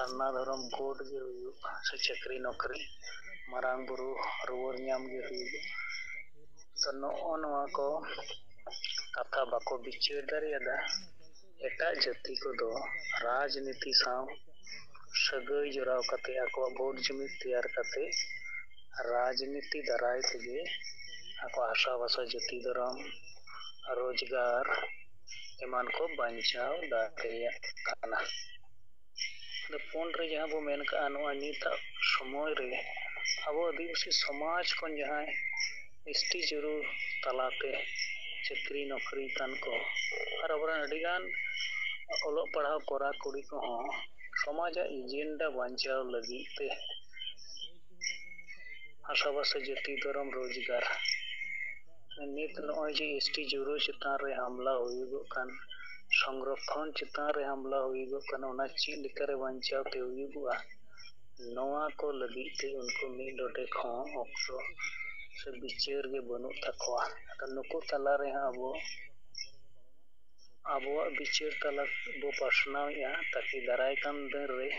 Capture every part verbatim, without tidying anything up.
ᱥᱟᱨᱱᱟ ᱫᱷᱚᱨᱚᱢ ᱠᱳᱰ ᱜᱮ ᱦᱩᱭᱩᱜ, ᱥᱮ ᱪᱟᱹᱠᱨᱤ ᱱᱚᱠᱨᱤ, ᱢᱟᱨᱟᱝ ᱵᱩᱨᱩ ᱨᱩᱣᱟᱹᱲ ᱧᱟᱢ ᱜᱮ ᱦᱩᱭᱩᱜ᱾ ᱛᱚ ᱱᱚᱜᱼᱚ ᱱᱚᱣᱟ ᱠᱚ ᱠᱟᱛᱷᱟ ᱵᱟᱠᱚ ᱵᱤᱪᱟᱹᱨ ᱫᱟᱲᱮᱭᱟᱫᱟ᱾ ᱮᱴᱟᱜ ᱡᱟᱹᱛᱤ ᱠᱚᱫᱚ ᱨᱟᱡᱽᱱᱤᱛᱤ ᱥᱟᱶ ᱥᱟᱹᱜᱟᱹᱭ ᱡᱚᱲᱟᱣ ᱠᱟᱛᱮ, ᱟᱠᱚᱣᱟᱜ ᱵᱷᱳᱴ ᱡᱩᱢᱤᱫ ᱛᱮᱭᱟᱨ ᱠᱟᱛᱮ, ᱨᱟᱡᱽᱱᱤᱛᱤ ᱫᱟᱨᱟᱭ ᱛᱮᱜᱮ ᱟᱠᱚᱣᱟᱜ ᱦᱟᱥᱟ ᱵᱷᱟᱥᱟ, ᱡᱟᱹᱛᱤ ᱫᱷᱚᱨᱚᱢ, ᱨᱳᱡᱽᱜᱟᱨ ᱮᱢᱟᱱ ᱠᱚ ᱵᱟᱧᱪᱟᱣ ᱫᱟᱲᱮᱭᱟᱜ ᱠᱟᱱᱟ᱾ ᱟᱫᱚ ᱯᱩᱱ ᱨᱮ ᱡᱟᱦᱟᱸ ᱵᱚ ᱢᱮᱱ ᱠᱟᱜᱼᱟ, ᱱᱚᱣᱟ ᱱᱤᱛᱟᱜ ᱥᱚᱢᱚᱭ ᱨᱮ ᱟᱵᱚ ᱟᱹᱫᱤᱵᱟᱹᱥᱤ ᱥᱚᱢᱟᱡᱽ ᱠᱷᱚᱱ ᱡᱟᱦᱟᱸᱭ ᱮᱥ ᱴᱤ ᱡᱩᱨᱩ ᱛᱟᱞᱟᱛᱮ ᱪᱟᱹᱠᱨᱤ ᱱᱚᱠᱨᱤ ᱠᱟᱱ ᱠᱚ ᱟᱨ ᱟᱵᱚᱨᱮᱱ ᱟᱹᱰᱤᱜᱟᱱ ᱚᱞᱚᱜ ᱯᱟᱲᱦᱟᱣ ᱠᱚᱲᱟ ᱠᱩᱲᱤ ᱠᱚᱦᱚᱸ ᱥᱚᱢᱟᱡᱟᱜ ᱮᱡᱮᱱᱰᱟ ᱵᱟᱧᱪᱟᱣ ᱞᱟᱹᱜᱤᱫ ᱛᱮ ᱦᱟᱥᱟ ᱵᱷᱟᱥᱟ, ᱡᱟᱹᱛᱤ ᱫᱷᱚᱨᱚᱢ, ᱨᱳᱡᱽᱜᱟᱨ, ᱱᱤᱛ ᱱᱚᱜᱼᱚᱭ ᱡᱮ ᱮᱥ ᱴᱤ ᱡᱩᱨᱩ ᱪᱮᱛᱟᱱ ᱨᱮ ᱦᱟᱢᱞᱟ ᱦᱩᱭᱩᱜᱚᱜ ᱠᱟᱱ, ᱥᱚᱝᱨᱚᱠᱠᱷᱚᱱ ᱪᱮᱛᱟᱱ ᱨᱮ ᱦᱟᱢᱞᱟ ᱦᱩᱭᱩᱜᱚᱜ ᱠᱟᱱ, ᱚᱱᱟ ᱪᱮᱫ ᱞᱮᱠᱟᱨᱮ ᱵᱟᱧᱪᱟᱣ ᱛᱮ ᱦᱩᱭᱩᱜᱚᱜᱼᱟ, ᱱᱚᱣᱟ ᱠᱚ ᱞᱟᱹᱜᱤᱫ ᱛᱮ ᱩᱱᱠᱩ ᱢᱤᱫ ᱰᱚᱸᱰᱮᱠ ᱦᱚᱸ ᱚᱠᱛᱚ ᱥᱮ ᱵᱤᱪᱟᱹᱨ ᱜᱮ ᱵᱟᱹᱱᱩᱜ ᱛᱟᱠᱚᱣᱟ᱾ ᱟᱫᱚ ᱱᱩᱠᱩ ᱛᱟᱞᱟ ᱨᱮᱦᱚᱸ ᱟᱵᱚ ᱟᱵᱚᱣᱟᱜ ᱵᱤᱪᱟᱹᱨ ᱛᱟᱞᱟ ᱵᱚ ᱯᱟᱥᱱᱟᱣᱮᱫᱼᱟ, ᱛᱟᱠᱤ ᱫᱟᱨᱟᱭ ᱠᱟᱱ ᱫᱤᱱ ᱨᱮ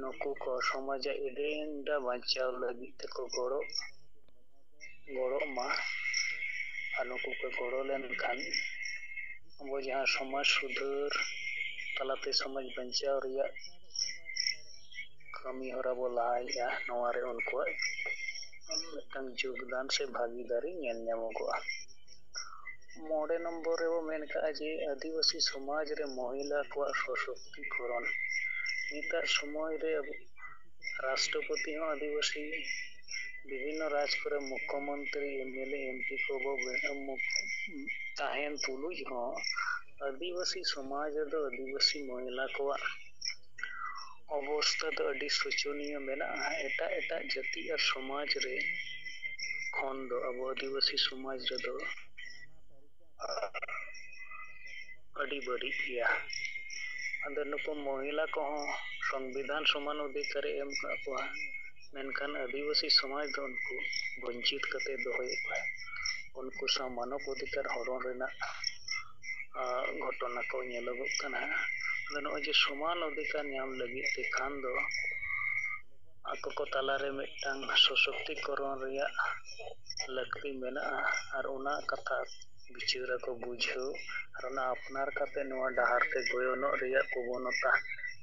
ᱱᱩᱠᱩ ᱠᱚ ᱥᱚᱢᱟᱡᱟᱜ ᱮᱡᱮᱱᱰᱟ ᱵᱟᱧᱪᱟᱣ ᱞᱟᱹᱜᱤᱫ ᱛᱮᱠᱚ ᱜᱚᱲᱚ, ᱜᱚᱲᱚᱜ ᱢᱟ᱾ ᱟᱨ ᱱᱩᱠᱩ ᱠᱚ ᱜᱚᱲᱚ ᱞᱮᱱᱠᱷᱟᱱ ᱟᱵᱚ ᱡᱟᱦᱟᱸ ᱥᱚᱢᱟᱡᱽ ᱥᱩᱫᱷᱟᱹᱨ ᱛᱟᱞᱟᱛᱮ ᱥᱚᱢᱟᱡᱽ ᱵᱟᱧᱪᱟᱣ ᱨᱮᱭᱟᱜ ᱠᱟᱹᱢᱤ ᱦᱚᱨᱟ ᱵᱚ ᱞᱟᱦᱟᱭᱮᱫᱼᱟ, ᱱᱚᱣᱟ ᱨᱮ ᱩᱱᱠᱩᱣᱟᱜ ᱢᱤᱫᱴᱟᱝ ᱡᱳᱜᱽᱫᱟᱱ ᱥᱮ ᱵᱷᱟᱹᱜᱤᱫᱟᱨᱤ ᱧᱮᱞ ᱧᱟᱢᱚᱜᱚᱜᱼᱟ᱾ ᱢᱚᱬᱮ ᱱᱚᱢᱵᱚᱨ ᱨᱮᱵᱚ ᱢᱮᱱ ᱠᱟᱜᱼᱟ ᱡᱮ ᱟᱹᱫᱤᱵᱟᱹᱥᱤ ᱥᱚᱢᱟᱡᱽ ᱨᱮ ᱢᱚᱦᱤᱞᱟ ᱠᱚᱣᱟᱜ ᱥᱚᱥᱚᱠᱛᱤᱠᱚᱨᱚᱱ᱾ ᱱᱤᱛᱟᱜ ᱥᱚᱢᱚᱭ ᱨᱮ ᱟᱵᱚ ᱨᱟᱥᱴᱨᱚᱯᱚᱛᱤ ᱦᱚᱸ ᱟᱹᱫᱤᱵᱟᱹᱥᱤ, ᱵᱤᱵᱷᱤᱱᱱᱚ ᱨᱟᱡᱽ ᱠᱚᱨᱮ ᱢᱩᱠᱠᱷᱚᱢᱚᱱᱛᱨᱤ, M L A, M P ᱠᱚᱵᱚ ᱵᱮ-, ᱢᱩᱠ-, ᱛᱟᱦᱮᱱ ᱛᱩᱞᱩᱡ ᱦᱚᱸ ᱟᱹᱫᱤᱵᱟᱹᱥᱤ ᱥᱚᱢᱟᱡᱽ ᱨᱮᱫᱚ ᱟᱹᱫᱤᱵᱟᱹᱥᱤ ᱢᱚᱦᱤᱞᱟ ᱠᱚᱣᱟᱜ ᱚᱵᱚᱥᱛᱟ ᱫᱚ ᱟᱹᱰᱤ ᱥᱳᱪᱚᱱᱤᱭᱚ ᱢᱮᱱᱟᱜᱼᱟ᱾ ᱮᱴᱟᱜ ᱮᱴᱟᱜ ᱡᱟᱹᱛᱤ ᱟᱨ ᱥᱚᱢᱟᱡᱽ ᱨᱮ ᱠᱷᱚᱱ ᱫᱚ ᱟᱵᱚ ᱟᱹᱫᱤᱵᱟᱹᱥᱤ ᱥᱚᱢᱟᱡᱽ ᱨᱮᱫᱚ ᱟᱹᱰᱤ ᱵᱟᱹᱲᱤᱡ ᱜᱮᱭᱟ᱾ ᱟᱫᱚ ᱱᱩᱠᱩ ᱢᱚᱦᱤᱞᱟ ᱠᱚᱦᱚᱸ ᱥᱚᱝᱵᱤᱫᱷᱟᱱ ᱥᱚᱢᱟᱱ ᱚᱫᱷᱤᱠᱟᱨᱮ ᱮᱢ ᱠᱟᱜ ᱠᱚᱣᱟ, ᱢᱮᱱᱠᱷᱟᱱ ᱟᱹᱫᱤᱵᱟᱹᱥᱤ ᱥᱚᱢᱟᱡᱽ ᱫᱚ ᱩᱱᱠᱩ ᱵᱚᱧᱪᱤᱛ ᱠᱟᱛᱮ ᱫᱚᱦᱚᱭᱮᱫ ᱠᱚᱣᱟ᱾ ᱩᱱᱠᱩ ᱥᱟᱶ ᱢᱟᱱᱚᱵ ᱚᱫᱷᱤᱠᱟᱨ ᱦᱚᱨᱚᱱ ᱨᱮᱱᱟᱜ, ᱟ, ᱜᱷᱚᱴᱚᱱᱟ ᱠᱚ ᱧᱮᱞᱚᱜᱚᱜ ᱠᱟᱱᱟ᱾ ᱟᱫᱚ ᱱᱚᱜᱼᱚᱭ ᱡᱮ ᱥᱚᱢᱟᱱ ᱚᱫᱷᱤᱠᱟᱨ ᱧᱟᱢ ᱞᱟᱹᱜᱤᱫ ᱛᱮ ᱠᱷᱟᱱ ᱫᱚ ᱟᱠᱚ ᱠᱚ ᱛᱟᱞᱟᱨᱮ ᱢᱤᱫᱴᱟᱝ ᱥᱚᱥᱚᱠᱛᱤᱠᱚᱨᱚᱱ ᱨᱮᱭᱟᱜ ᱞᱟᱹᱠᱛᱤ ᱢᱮᱱᱟᱜᱼᱟ᱾ ᱟᱨ ᱚᱱᱟ ᱠᱟᱛᱷᱟ ᱵᱤᱪᱟᱹᱨ ᱟᱠᱚ, ᱵᱩᱡᱷᱟᱹᱣ ᱟᱨ ᱚᱱᱟ ᱟᱯᱱᱟᱨ ᱠᱟᱛᱮ ᱱᱚᱣᱟ ᱰᱟᱦᱟᱨ ᱛᱮ ᱜᱚᱭᱚᱱᱚᱜ ᱨᱮᱭᱟᱜ ᱯᱨᱚᱵᱚᱱᱚᱛᱟ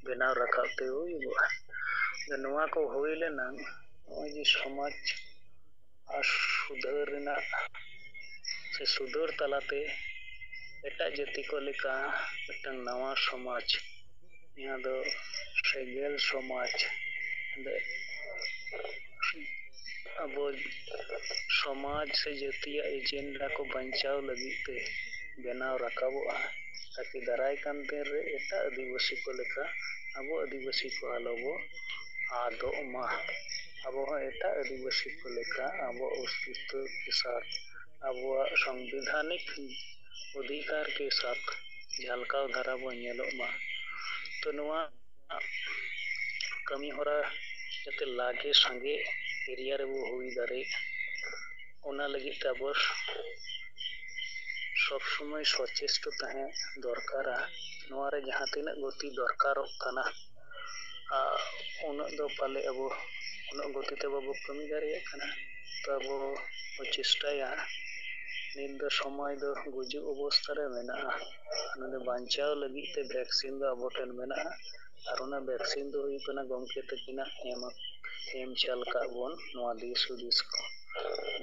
ᱵᱮᱱᱟᱣ ᱨᱟᱠᱟᱵ ᱛᱮ ᱦᱩᱭᱩᱜᱚᱜᱼᱟ᱾ ᱟᱫᱚ ᱱᱚᱣᱟ ᱠᱚ ᱦᱩᱭ ᱞᱮᱱᱟ ᱱᱚᱜᱼᱚᱭ ᱡᱮ ᱥᱚᱢᱟᱡᱽ ᱟᱨ ᱥᱩᱫᱷᱟᱹᱨ ᱨᱮᱱᱟᱜ ᱥᱮ ᱥᱩᱫᱷᱟᱹᱨ ᱛᱟᱞᱟᱛᱮ ᱮᱴᱟᱜ ᱡᱟᱹᱛᱤ ᱠᱚ ᱞᱮᱠᱟ ᱢᱤᱫᱴᱟᱝ ᱱᱟᱣᱟ ᱥᱚᱢᱟᱡᱽ, ᱡᱟᱦᱟᱸ ᱫᱚ ᱥᱮᱸᱜᱮᱞ ᱥᱚᱢᱟᱡᱽ, ᱟᱵᱚ ᱥᱚᱢᱟᱡᱽ ᱥᱮ ᱡᱟᱹᱛᱤᱭᱟᱜ ᱮᱡᱮᱱᱰᱟ ᱠᱚ ᱵᱟᱧᱪᱟᱣ ᱞᱟᱹᱜᱤᱫ ᱛᱮ ᱵᱮᱱᱟᱣ ᱨᱟᱠᱟᱵᱚᱜᱼᱟ, ᱛᱟᱠᱤ ᱫᱟᱨᱟᱭ ᱠᱟᱱ ᱫᱤᱱ ᱨᱮ ᱮᱴᱟᱜ ᱟᱹᱫᱤᱵᱟᱹᱥᱤ ᱠᱚ ᱞᱮᱠᱟ ᱟᱵᱚ ᱟᱹᱫᱤᱵᱟᱹᱥᱤ ᱠᱚ ᱟᱞᱚ ᱵᱚ ᱟᱫᱚᱜ ᱢᱟ᱾ ᱟᱵᱚ ᱦᱚᱸ ᱮᱴᱟᱜ ᱟᱹᱫᱤᱵᱟᱹᱥᱤ ᱠᱚ ᱞᱮᱠᱟ ᱟᱵᱚᱣᱟᱜ ᱚᱥᱛᱤᱛᱛᱚ ᱠᱮ ᱥᱟᱛ, ᱟᱵᱚᱣᱟᱜ ᱥᱚᱝᱵᱤᱫᱷᱟᱱᱤᱠ ᱚᱫᱷᱤᱠᱟᱨ ᱠᱮ ᱥᱟᱛ ᱡᱷᱟᱞᱠᱟᱣ ᱫᱷᱟᱨᱟ ᱵᱚ ᱧᱮᱞᱚᱜ ᱢᱟ᱾ ᱛᱚ ᱱᱚᱣᱟ ᱠᱟᱹᱢᱤ ᱦᱚᱨᱟ ᱡᱟᱛᱮ ᱞᱟᱜᱮ ᱥᱟᱸᱜᱮ ᱮᱨᱤᱭᱟ ᱨᱮᱵᱚ ᱦᱩᱭ ᱫᱟᱲᱮᱭᱟᱜ, ᱚᱱᱟ ᱞᱟᱹᱜᱤᱫ ᱛᱮ ᱟᱵᱚ ᱥᱚᱵ ᱥᱚᱢᱚᱭ ᱥᱚᱪᱮᱥᱴᱚ ᱛᱟᱦᱮᱸ ᱫᱚᱨᱠᱟᱨᱟ᱾ ᱱᱚᱣᱟ ᱨᱮ ᱡᱟᱦᱟᱸ ᱛᱤᱱᱟᱹᱜ ᱜᱚᱛᱤ ᱫᱚᱨᱠᱟᱨᱚᱜ ᱠᱟᱱᱟ, ᱟᱨ ᱩᱱᱟᱹᱜ ᱫᱚ ᱯᱟᱞᱮ ᱟᱵᱚ ᱩᱱᱟᱹᱜ ᱜᱚᱛᱤ ᱛᱮ ᱵᱟᱵᱚ ᱠᱟᱹᱢᱤ ᱫᱟᱲᱮᱭᱟᱜ ᱠᱟᱱᱟ᱾ ᱛᱚ ᱟᱵᱚ ᱵᱚ ᱪᱮᱥᱴᱟᱭᱟ, ᱱᱤᱛ ᱫᱚ ᱥᱚᱢᱚᱭ ᱫᱚ ᱜᱩᱡᱩᱜ ᱚᱵᱚᱥᱛᱟ ᱨᱮ ᱢᱮᱱᱟᱜᱼᱟ᱾ ᱚᱱᱟ ᱫᱚ ᱵᱟᱧᱪᱟᱣ ᱞᱟᱹᱜᱤᱫ ᱛᱮ ᱵᱷᱮᱠᱥᱤᱱ ᱫᱚ ᱟᱵᱚ ᱴᱷᱮᱱ ᱢᱮᱱᱟᱜᱼᱟ᱾ ᱟᱨ ᱚᱱᱟ ᱵᱷᱮᱠᱥᱤᱱ ᱫᱚ ᱦᱩᱭᱩᱜ ᱠᱟᱱᱟ ᱜᱚᱢᱠᱮ ᱛᱟᱹᱠᱤᱱᱟᱜ ᱮᱢ, ᱮᱢ ᱪᱟᱞ ᱠᱟᱜ ᱵᱚᱱ ᱱᱚᱣᱟ ᱫᱤᱥ ᱦᱩᱫᱤᱥ ᱠᱚ,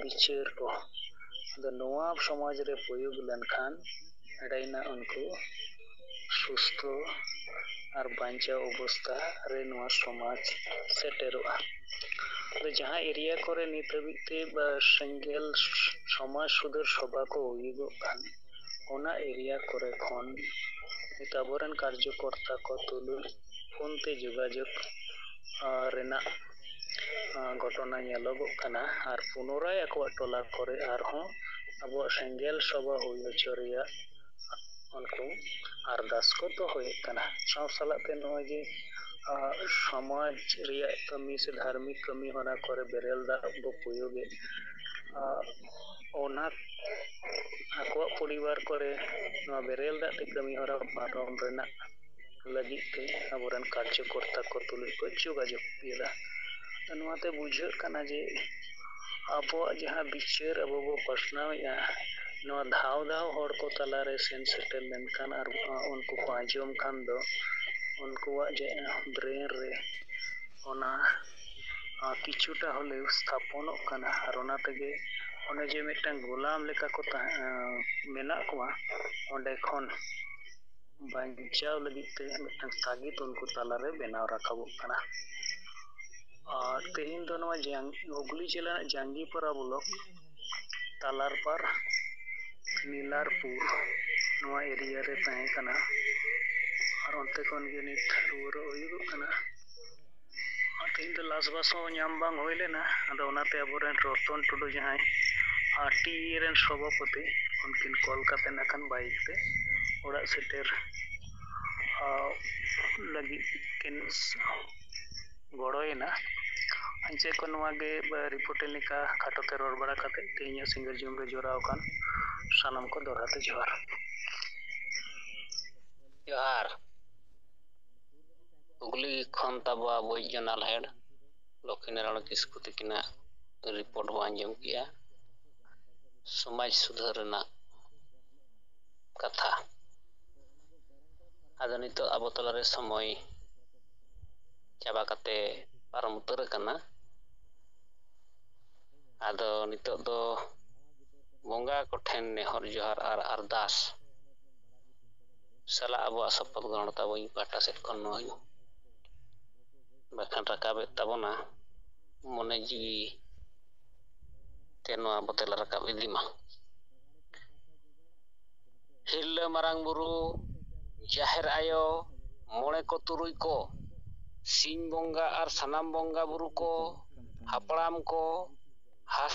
ᱵᱤᱪᱟᱹᱨ ᱠᱚ᱾ ᱟᱫᱚ ᱱᱚᱣᱟ ᱥᱚᱢᱟᱡᱽ ᱨᱮ ᱯᱨᱚᱭᱳᱜᱽ ᱞᱮᱱᱠᱷᱟᱱ ᱮᱸᱰᱮᱭᱮᱱᱟ ᱩᱱᱠᱩ ᱥᱩᱥᱛᱷᱚ ᱟᱨ ᱵᱟᱧᱪᱟᱣ ᱚᱵᱚᱥᱛᱷᱟ ᱨᱮ ᱱᱚᱣᱟ ᱥᱚᱢᱟᱡᱽ ᱥᱮᱴᱮᱨᱚᱜᱼᱟ᱾ ᱟᱫᱚ ᱡᱟᱦᱟᱸ ᱮᱨᱤᱭᱟ ᱠᱚᱨᱮ ᱱᱤᱛ ᱦᱟᱹᱵᱤᱡ ᱛᱮ ᱵᱟ ᱥᱮᱸᱜᱮᱞ ᱥᱚᱢᱟᱡᱽ ᱥᱩᱫᱷᱟᱹᱨ ᱥᱚᱵᱷᱟ ᱠᱚ ᱦᱩᱭᱩᱜᱚᱜ ᱠᱟᱱ, ᱚᱱᱟ ᱮᱨᱤᱭᱟ ᱠᱚᱨᱮ ᱠᱷᱚᱱ ᱱᱤᱛ ᱟᱵᱚᱨᱮᱱ ᱠᱟᱨᱡᱚᱠᱚᱨᱛᱟ ᱠᱚ ᱛᱩᱞᱩᱡ ᱯᱷᱳᱱ ᱛᱮ ᱡᱳᱜᱟᱡᱳᱜᱽ, ᱟᱨ ᱨᱮᱱᱟᱜ, ᱟᱨ ᱜᱷᱚᱴᱚᱱᱟ ᱧᱮᱞᱚᱜᱚᱜ ᱠᱟᱱᱟ᱾ ᱟᱨ ᱯᱩᱱᱚᱨᱟᱭ ᱟᱠᱚᱣᱟᱜ ᱴᱚᱞᱟ ᱠᱚᱨᱮ ᱟᱨᱦᱚᱸ ᱟᱵᱚᱣᱟᱜ ᱥᱮᱸᱜᱮᱞ ᱥᱚᱵᱷᱟ ᱦᱩᱭ ᱦᱚᱪᱚ ᱨᱮᱭᱟᱜ ᱩᱱᱠᱩ ᱟᱨᱫᱟᱥ ᱠᱚ ᱫᱚᱦᱚᱭᱮᱫ ᱠᱟᱱᱟ᱾ ᱥᱟᱶ ᱥᱟᱞᱟᱜ ᱛᱮ ᱱᱚᱜᱼᱚᱭ ᱡᱮ, ᱟᱨ ᱥᱚᱢᱟᱡᱽ ᱨᱮᱭᱟᱜ ᱠᱟᱹᱢᱤ ᱥᱮ ᱫᱷᱟᱨᱢᱤᱠ ᱠᱟᱹᱢᱤ ᱦᱚᱨᱟ ᱠᱚᱨᱮ ᱵᱮᱨᱮᱞ ᱫᱟᱜ ᱵᱚ ᱯᱨᱚᱭᱳᱜᱮᱫ, ᱟᱨ ᱚᱱᱟ ᱟᱠᱚᱣᱟᱜ ᱯᱚᱨᱤᱵᱟᱨ ᱠᱚᱨᱮ ᱱᱚᱣᱟ ᱵᱮᱨᱮᱞ ᱫᱟᱜ ᱛᱮ ᱠᱟᱹᱢᱤ ᱦᱚᱨᱟ ᱯᱟᱨᱚᱢ ᱨᱮᱱᱟᱜ ᱞᱟᱹᱜᱤᱫ ᱛᱮ ᱟᱵᱚᱨᱮᱱ ᱠᱟᱨᱡᱚᱠᱚᱨᱛᱟ ᱠᱚ ᱛᱩᱞᱩᱡ ᱠᱚ ᱡᱳᱜᱟᱡᱳᱜᱽ ᱠᱮᱫᱟ᱾ ᱱᱚᱣᱟᱛᱮ ᱵᱩᱡᱷᱟᱹᱜ ᱠᱟᱱᱟ ᱡᱮ ᱟᱵᱚᱣᱟᱜ ᱡᱟᱦᱟᱸ ᱵᱤᱪᱟᱹᱨ ᱟᱵᱚ ᱵᱚ ᱯᱟᱥᱱᱟᱣᱮᱫᱼᱟ, ᱱᱚᱣᱟ ᱫᱷᱟᱣ ᱫᱷᱟᱣ ᱦᱚᱲ ᱠᱚ ᱛᱟᱞᱟᱨᱮ ᱥᱮᱱ ᱥᱮᱴᱮᱨ ᱞᱮᱱᱠᱷᱟᱱ ᱟᱨ ᱩᱱᱠᱩ ᱠᱚ ᱟᱸᱡᱚᱢ ᱠᱷᱟᱱ ᱫᱚ ᱩᱱᱠᱩᱣᱟᱜ ᱡᱮ brain ᱨᱮ ᱚᱱᱟ, ᱟᱸ, ᱠᱤᱪᱷᱩᱴᱟ ᱦᱚᱞᱮᱣ ᱥᱛᱷᱟᱯᱚᱱᱚᱜ ᱠᱟᱱᱟ᱾ ᱟᱨ ᱚᱱᱟ ᱛᱮᱜᱮ ᱚᱱᱮ ᱡᱮ ᱢᱤᱫᱴᱟᱝ ᱜᱳᱞᱟᱢ ᱞᱮᱠᱟ ᱠᱚ ᱛᱟᱦᱮᱸ, ᱟᱸ, ᱢᱮᱱᱟᱜ ᱠᱚᱣᱟ, ᱚᱸᱰᱮ ᱠᱷᱚᱱ ᱵᱟᱧᱪᱟᱣ ᱞᱟᱹᱜᱤᱫ ᱛᱮ ᱢᱤᱫᱴᱟᱝ ᱛᱟᱹᱜᱤᱫ ᱩᱱᱠᱩ ᱛᱟᱞᱟᱨᱮ ᱵᱮᱱᱟᱣ ᱨᱟᱠᱟᱵᱚᱜ ᱠᱟᱱᱟ᱾ ᱟᱨ ᱛᱮᱦᱮᱧ ᱫᱚ ᱱᱚᱣᱟ ᱡᱟᱝ-, ᱦᱩᱜᱽᱞᱤ ᱡᱮᱞᱟ ᱨᱮᱱᱟᱜ ᱡᱟᱝᱜᱤᱯᱟᱨᱟ block ᱛᱟᱞᱟᱨᱯᱟᱨ ᱱᱤᱞᱟᱨᱯᱩᱨ ᱱᱚᱣᱟ area ᱨᱮ ᱛᱟᱦᱮᱸ ᱠᱟᱱᱟ᱾ ᱟᱨ ᱚᱱᱛᱮ ᱠᱷᱚᱱ ᱜᱮ ᱱᱤᱛ ᱨᱩᱣᱟᱹᱲᱚᱜ ᱦᱩᱭᱩᱜᱚᱜ ᱠᱟᱱᱟ᱾ ᱟᱨ ᱛᱮᱦᱮᱧ ᱫᱚ ᱞᱟᱥᱵᱟᱥ ᱦᱚᱸ ᱧᱟᱢ ᱵᱟᱝ ᱦᱩᱭ ᱞᱮᱱᱟ᱾ ᱟᱫᱚ ᱚᱱᱟᱛᱮ ᱟᱵᱚᱨᱮᱱ ᱨᱚᱛᱚᱱ ᱴᱩᱰᱩ, ᱡᱟᱦᱟᱸᱭ ᱟᱨ ᱴᱤ ᱮ ᱨᱮᱱ ᱥᱚᱵᱷᱟᱯᱚᱛᱤ, ᱩᱱᱠᱤᱱ ᱠᱚᱞ ᱠᱟᱛᱮ ᱱᱟᱜ ᱠᱷᱟᱱ bike ᱛᱮ ᱚᱲᱟᱜ ᱥᱮᱴᱮᱨ, ᱟ, ᱞᱟᱹᱜᱤᱫ ᱠᱤᱱ ᱜᱚᱲᱚᱭᱮᱱᱟ᱾ ᱪᱮᱫ ᱠᱚ ᱱᱚᱣᱟ ᱜᱮ, ᱟ, reporting ᱞᱮᱠᱟ ᱠᱷᱟᱴᱚ ᱛᱮ ᱨᱚᱲ ᱵᱟᱲᱟ ᱠᱟᱛᱮ ᱛᱮᱦᱮᱧᱟᱜ ᱥᱤᱸᱜᱟᱹᱲ ᱡᱚᱢ ᱨᱮ ᱡᱚᱲᱟᱣ ᱟᱠᱟᱱ ᱥᱟᱱᱟᱢ ᱠᱚ ᱫᱚᱦᱲᱟ ᱛᱮ ᱡᱚᱦᱟᱨ᱾ ᱡᱚᱦᱟᱨ᱾ ᱦᱩᱜᱽᱞᱤ ᱠᱷᱚᱱ ᱛᱟᱵᱚ ᱟᱵᱚᱭᱤᱡ ᱚᱱᱚᱞᱦᱮᱲ ᱞᱚᱠᱠᱷᱤ ᱱᱟᱨᱟᱭᱚᱬ ᱠᱤᱥᱠᱩ ᱛᱟᱹᱠᱤᱱᱟᱜ report ᱵᱚ ᱟᱸᱡᱚᱢ ᱠᱮᱜᱼᱟ, ᱥᱚᱢᱟᱡᱽ ᱥᱩᱫᱷᱟᱹᱨ ᱨᱮᱱᱟᱜ ᱠᱟᱛᱷᱟ᱾ ᱟᱫᱚ ᱱᱤᱛᱚᱜ ᱟᱵᱚ ᱛᱟᱞᱟᱨᱮ ᱥᱚᱢᱚᱭ ᱪᱟᱵᱟ ᱠᱟᱛᱮ ᱯᱟᱨᱚᱢ ᱩᱛᱟᱹᱨ ᱟᱠᱟᱱᱟ᱾ ᱟᱫᱚ ᱱᱤᱛᱚᱜ ᱫᱚ ᱵᱚᱸᱜᱟ ᱠᱚᱴᱷᱮᱱ ᱱᱮᱦᱚᱨ ᱡᱚᱦᱟᱨ ᱟᱨ ᱟᱨᱫᱟᱥ ᱥᱟᱞᱟᱜ ᱟᱵᱚᱣᱟᱜ ᱥᱚᱯᱚᱛ ᱜᱨᱚᱦᱚᱬ ᱛᱟᱵᱚ ᱤᱧ ᱯᱟᱦᱴᱟ ᱥᱮᱫ ᱠᱷᱚᱱ ᱱᱚᱣᱟᱧ ᱵᱟᱠᱷᱟᱱ ᱨᱟᱠᱟᱵᱮᱫ ᱛᱟᱵᱚᱱᱟ, ᱢᱚᱱᱮ ᱡᱤᱣᱤ ᱛᱮ ᱱᱚᱣᱟ ᱵᱚ ᱛᱮᱞᱟ ᱨᱟᱠᱟᱵ ᱤᱫᱤ ᱢᱟ᱾ ᱦᱤᱨᱞᱟᱹ ᱢᱟᱨᱟᱝ ᱵᱩᱨᱩ, ᱡᱟᱦᱮᱨ ᱟᱭᱳ, ᱢᱚᱬᱮ ᱠᱚ ᱛᱩᱨᱩᱭ ᱠᱚ, ᱥᱤᱧ ᱵᱚᱸᱜᱟ ᱟᱨ ᱥᱟᱱᱟᱢ ᱵᱚᱸᱜᱟ ᱵᱩᱨᱩ ᱠᱚ, ᱦᱟᱯᱲᱟᱢ ᱠᱚ, ᱦᱟᱥ